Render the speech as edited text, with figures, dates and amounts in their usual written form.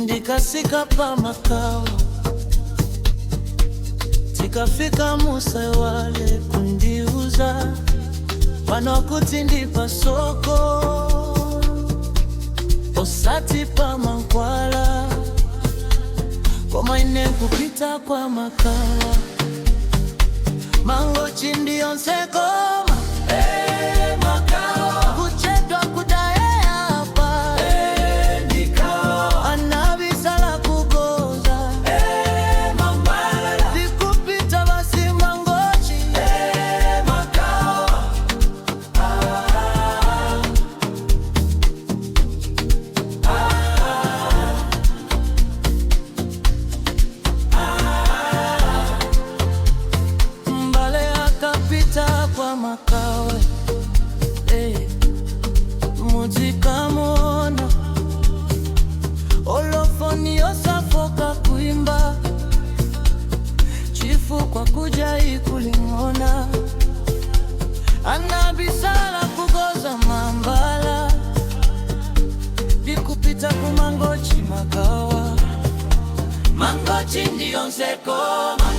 Ndikasika pa Makawa, tikafika musaiwale kundiuza pano kuti ndi pasoko, osati pa mankwala, koma ine kupita kwa Makawa. Mangochi ndiyonse koma. Hey, Makawa. Kuchedwa kudayeapa. Hey, Ndikawa. Anabisala kugoza. Hey, Mambala. Ndikupita basi Mangochi. Hey, Makawa. Ah, ah, ah. Mbale akapita kwa Makawa, hey, muzikamona olo foni yosafoka kuimba chifukwa kuja ikuling'ona. Anabisala kugoza mambala, ndikupita kumangochi Makawa. Mangochi ndiyonse koma.